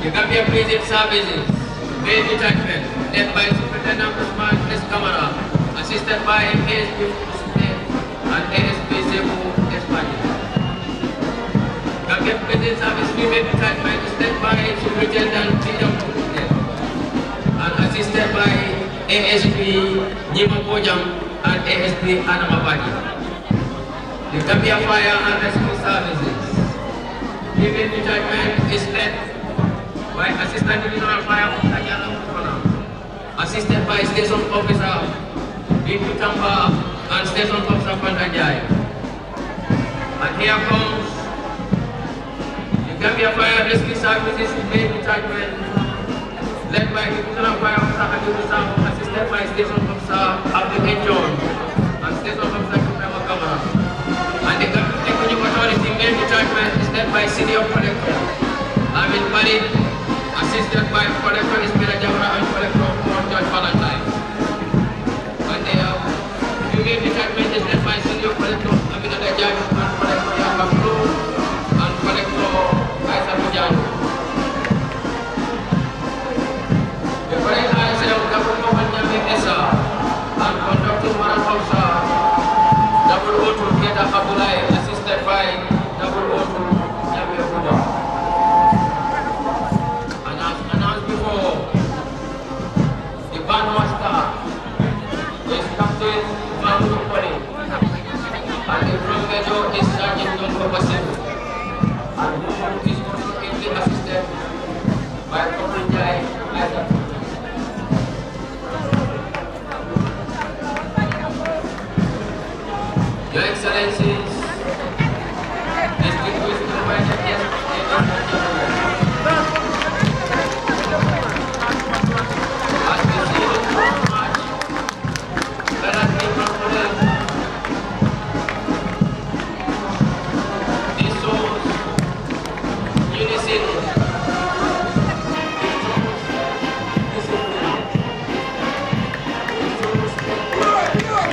The Gambia Prison Services main detachment led by Superintendent Usman S Kamara, assisted by A S P Hussein and A S P Sekou Espanya. Gambia Prison Service female detachment is led by Superintendent T W and assisted by A S P Nyima Bojang and A S P Adama Badi. The Gambia Fire and Rescue Services female detachment is led by Assistant Divisional Fire Officer Yala Mukona, assisted by Station Officer Bintu Tamba and Station Officer Pandanjai. And here comes the Gambia Fire Rescue Services main detachment, led by Divisional Fire Officer Hamidu Sam, assisted by Station Officer Abdul John and Station Officer Ibrahim Kamara. And the Gambia Revenue Authority main detachment is led by Senior Collector Amin Malik, assisted by Collector Ismail Jabra and Collector Paul George Valentine. And they are female detachment is led by Senior Collector Aminata Jaju and Collector Yamba Blue and Collector Aisha Jaju. The parade I S M double O one Nyame Esa and conducting Maran Hausa double O two Keta Abdulai, assisted by double O two Nyame Buba. And as announced before, the bandmaster is Captain Mahmoud Kone, and the drum major is Sergeant Nongo Basim, and who is also ably assisted by Corporal Jai Isaac. Your Excellencies, distinguished invited guests, ladies and gentlemen. As we see the march, let us be transparent. This shows unity. It shows discipline. It shows readiness.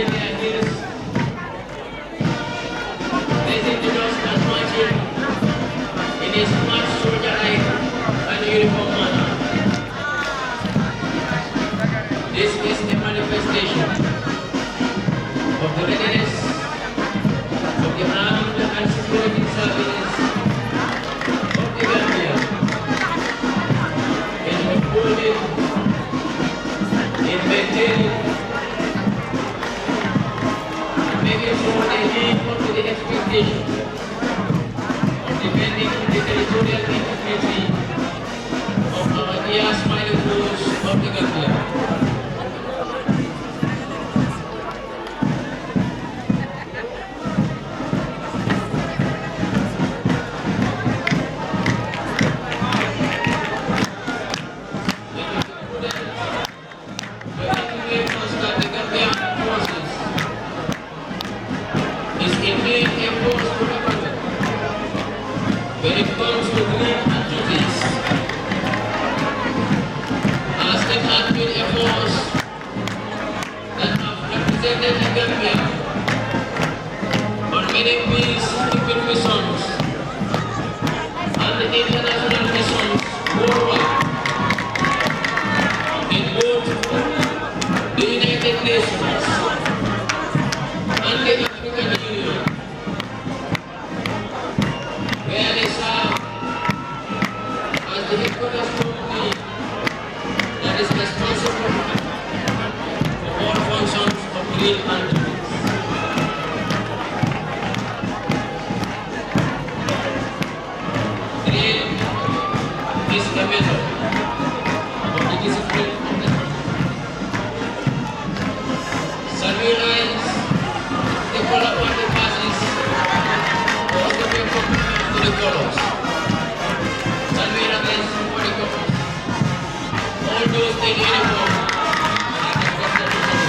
They are here, presenting us as marching in a smart, soldier-like and uniform manner. This is a manifestation of the readiness of the armed and security services of the Gambia in upholding, in maintaining, and making sure they live up to the expectation of defending the territorial integrity of our dear smiling foes of the Gambia. The Gambia forces is indeed a force to reckon with when it comes to green and duties. As it has been a force that have represented the Gambia on many peacekeeping missions and international missions worldwide, in both the United Nations and the African Union, where they serve as the headquarters company that is responsible for all functions of green and duties. Green is the method of the discipline of the country. Shall we rise? The color party passes. Those who pay compliments to the colors. Shall we rise for the colors? All those in uniform are requested to come.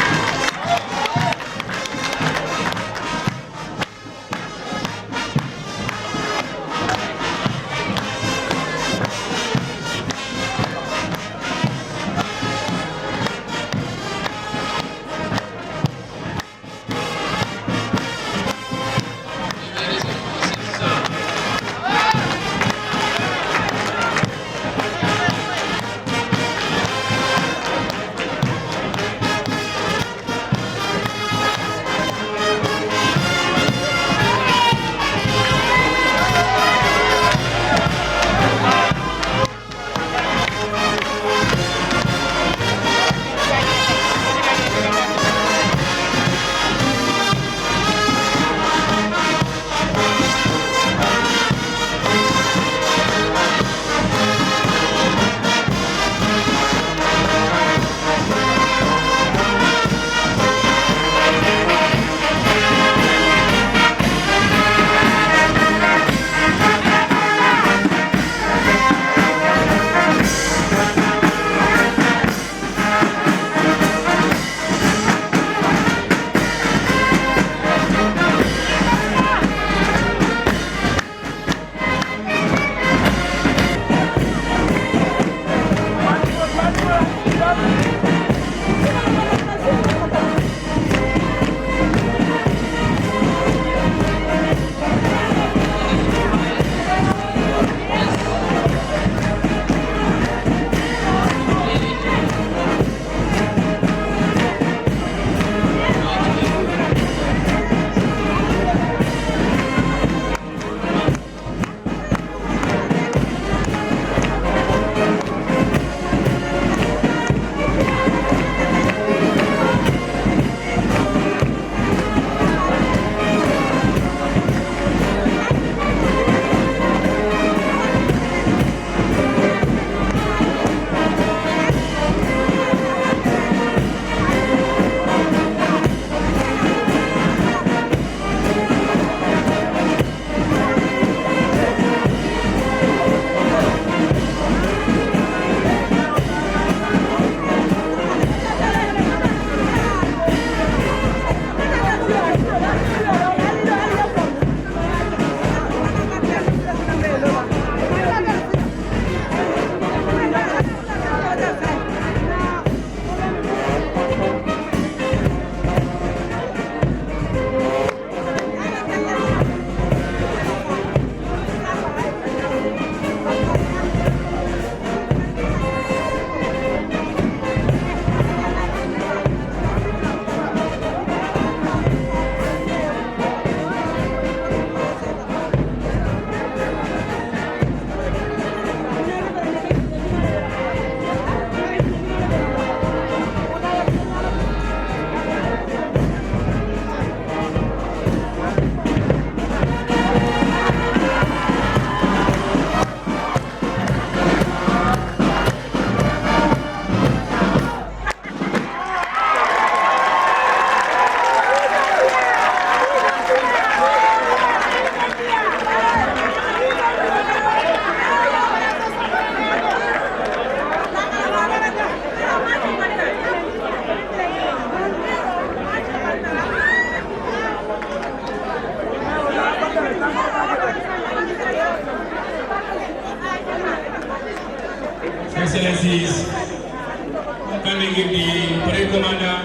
Standing with the parade commander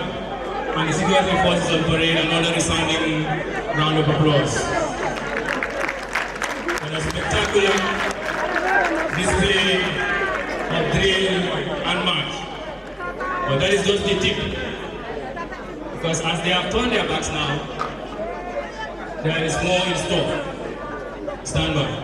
and the security forces on parade, another resounding round of applause for the spectacular display of drill and march. But that is just the tip, because as they have turned their backs now, there is more in store. Stand by.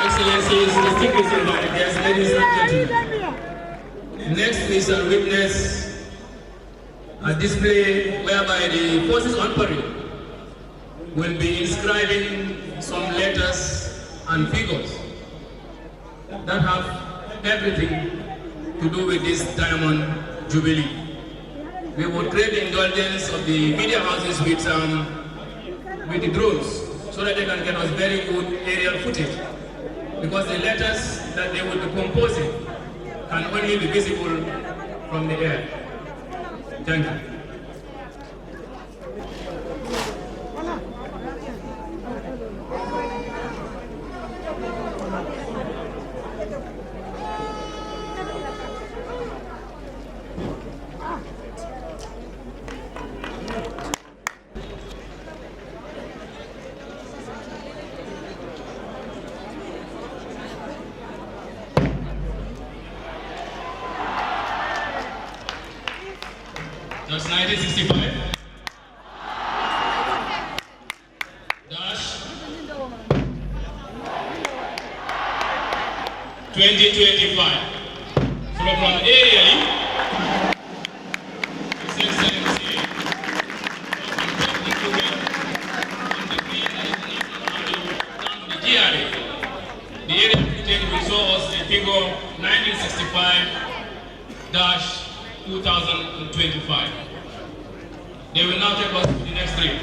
Excellencies, distinguished invited guests, ladies and gentlemen. Next, we shall witness a display whereby the forces on parade will be inscribing some letters and figures that have everything to do with this diamond jubilee. We would crave the indulgence of the media houses with, um, with the drones, so that they can get us very good aerial footage, because the letters that they will be composing can only be visible from the air. Thank you. That's nineteen sixty-five. Dash twenty twenty-five. From, from area, His Excellency, the G R A. The area footage will show us the figure nineteen sixty-five dash two thousand twenty-five. They will now take us to the next trip.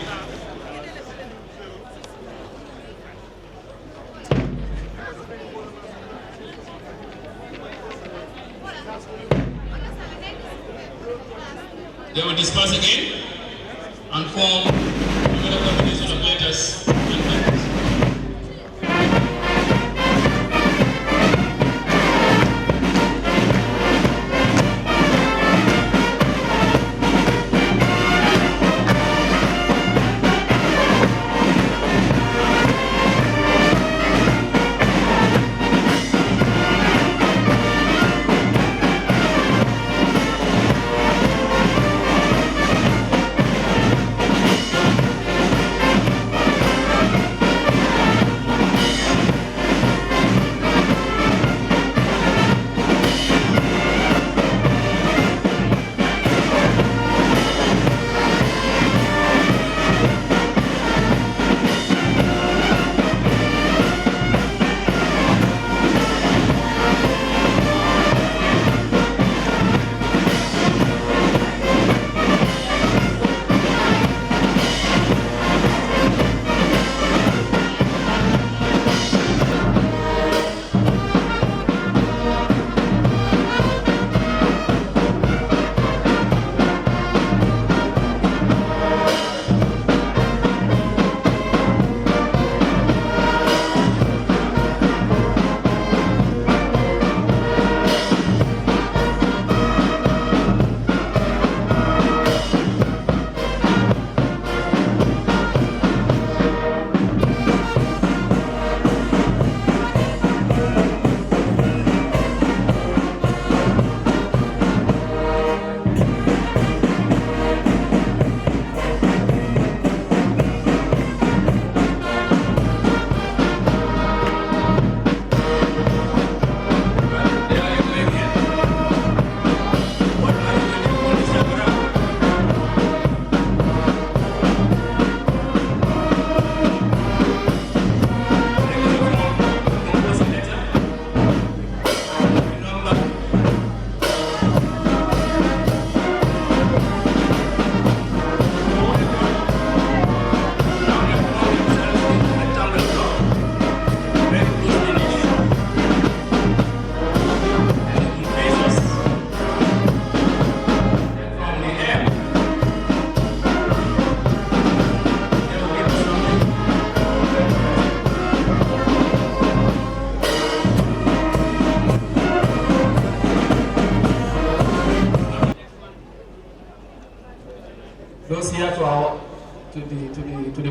They will disperse again and form another combination of letters and numbers.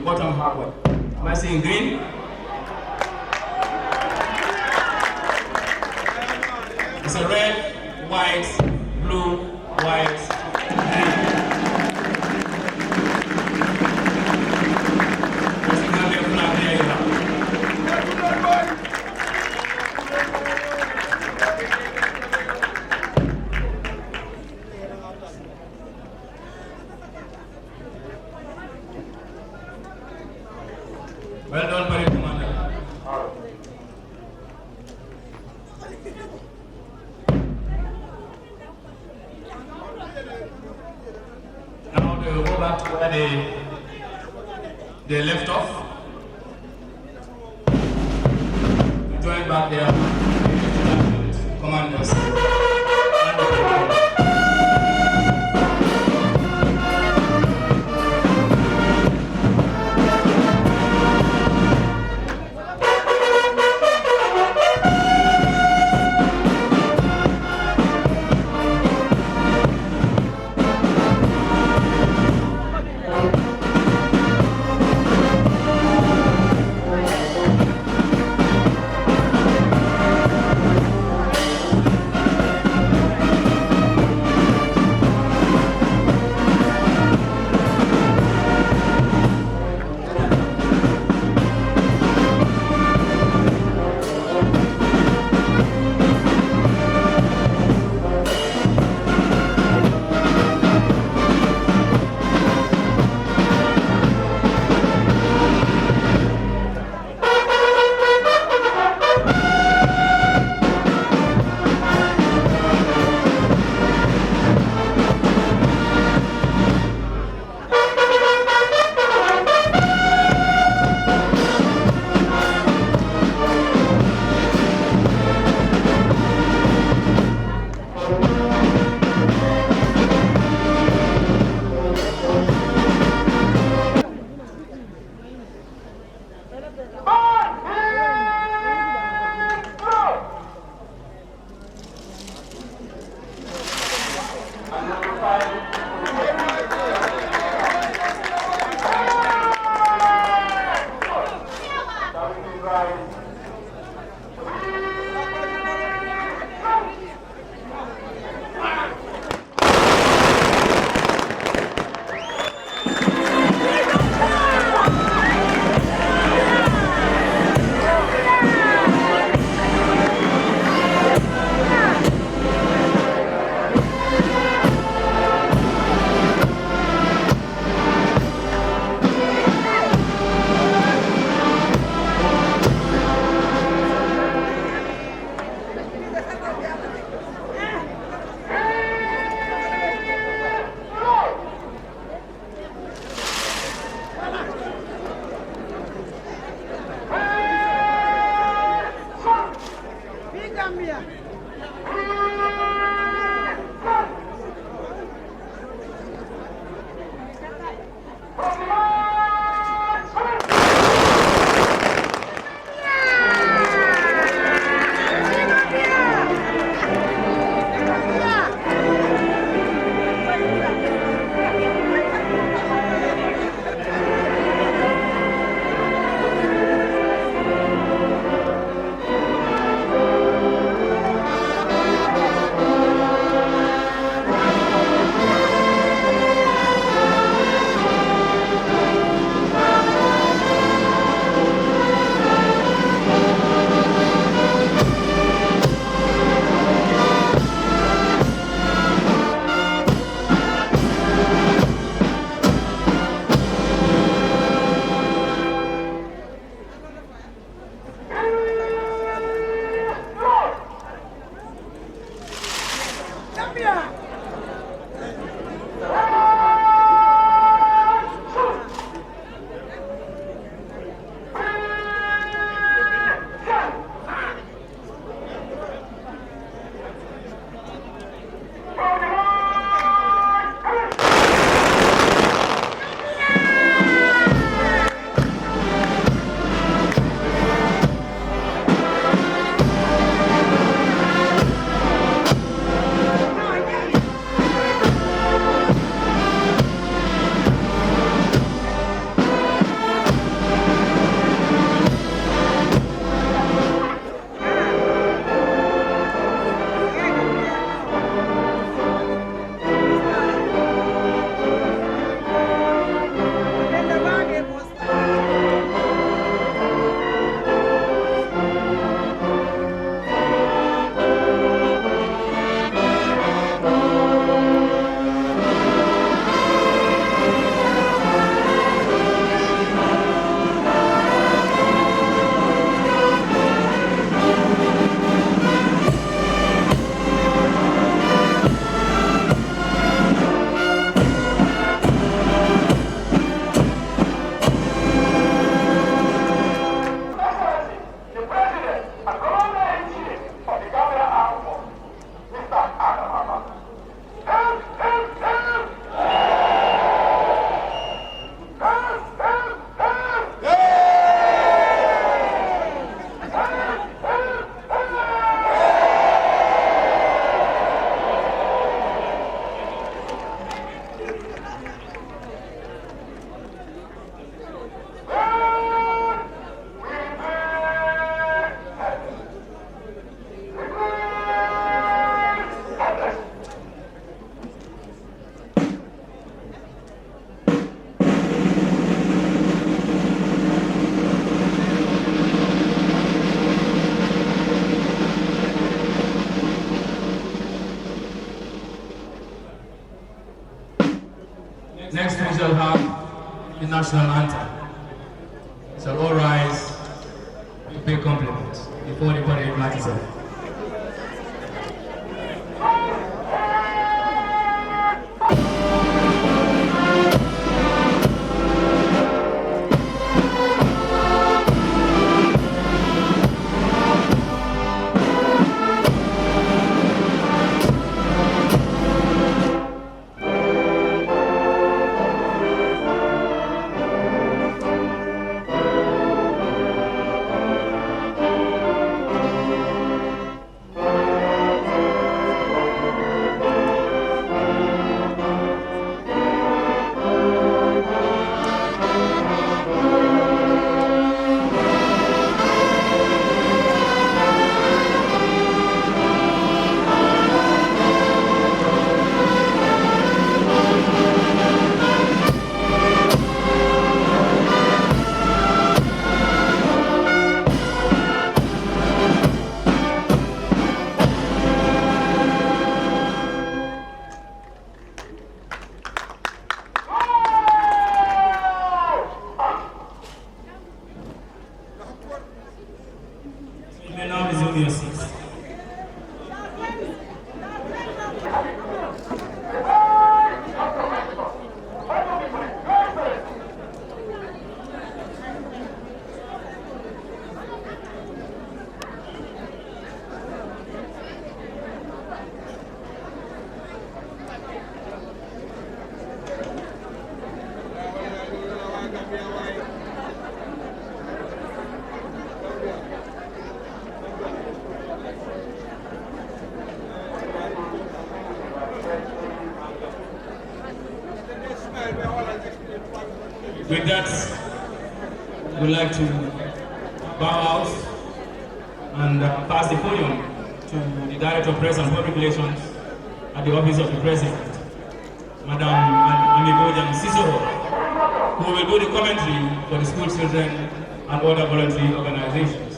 Bottom halfway. Am I seeing green? It's a red, white, blue, white, green. That's the Gambia flag. There you have it. Well done, Parade Commander. Now they will go back to where they, they left off. Join back their commanders. National anthem. We shall all rise to pay compliments before the parade marches off. You may now resume your seats. With that, we'd like to bow out and uh, pass the podium to the Director of Press and Public Relations at the Office of the President, Madam Ami Bojang Sissoko, who will do the commentary for the school children and other voluntary organizations.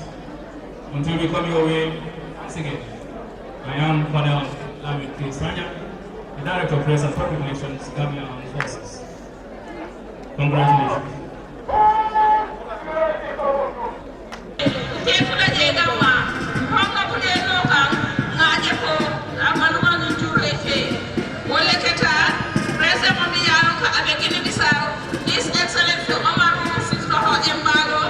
Until we come your way, once again, I am Colonel Lamin K. Sanya, the Director of Press and Public Relations, Gambia Armed Forces. Congratulations. Ke fula je gamma, honga bude no kan, ngaje ko, amanu manu jure fe. Wole keta, prese mo mi yano ka abe Guinea Bissau, His Excellency Omar Sissoho Embalo,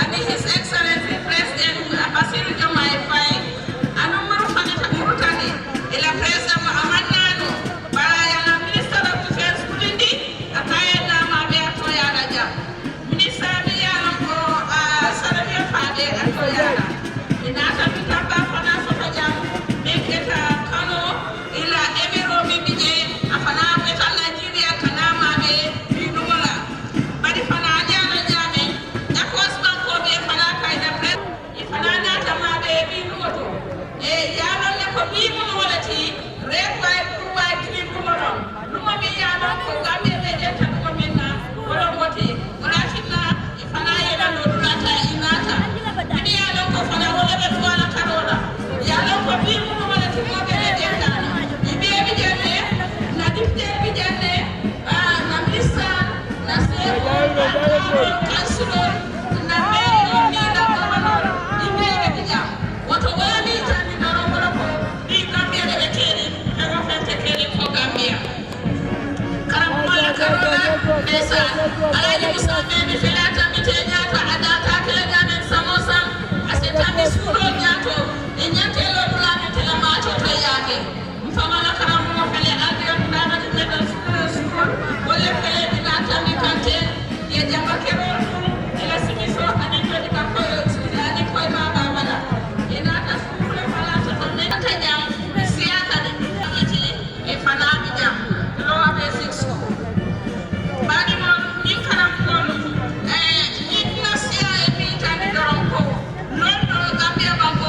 and His Excellency President Bassirou Diomaye Faye, anu muru fanata Mauritanie, ila prese mo amannano, bara yana Minister of Defense kudindi, Ataya nama be atoya da jam. Minister mi yalon ko, ah, Salamiya Fade atoya da. Inata mi tamba fana soto jam. Min keta Kano ila emiro mi bije afana beta Nigeria kana ma be bi numola. Bari fana jalo jame. Ekos banko be fana kaida pres. I fana naata maa ɓe e ɓii lumo to. E yaalon ne ko ɓii mum wolati, reeduwaay ɓuruwaay tiri lumo ɗon. Lumo mi yaalon ko Gambia ɓe ƴetta lumo min na, wolon wote. Wala tinna, i fana yeɗa no dulata, i naata. Min yaalon ko fana wala ɓe tuwala karola. Yaalon ko ɓii mum wolati mo ɓe ɓe ƴettana. I ɓeeɓi jenne, na difteeɓi jenne, ah, na minister, na seeɓo, na kansilo, na meeyo, ni na gouverneur, i ɓeeɓi jam. Woto woni tan mi doro wuro ko, ni Gambia ɓe ɓe keeri, ɓe ko fente keeri ko Gambia. Karam wala karola, ndeysaan. Alaaji Musa Memi fela tammi te ñaato, a data kele ñaamen samosa, a se tammi suuɗo ñaato, e ñante lo dula mi tela maato to yaake. Mfamala karam mo fele albion dama di metal sukura sukura, wala fele di na tammi kante, ye jamba kero, ila simiso, ani jodi ka koyo, ani koy ma babala. Ina ta sukura fala ta to ne ta jam, siya ta di, e fana mi jam, lo abe six. Baɗi mo, min karam ko, eh, min na siya e mi tan doron ko, non no Gambia banko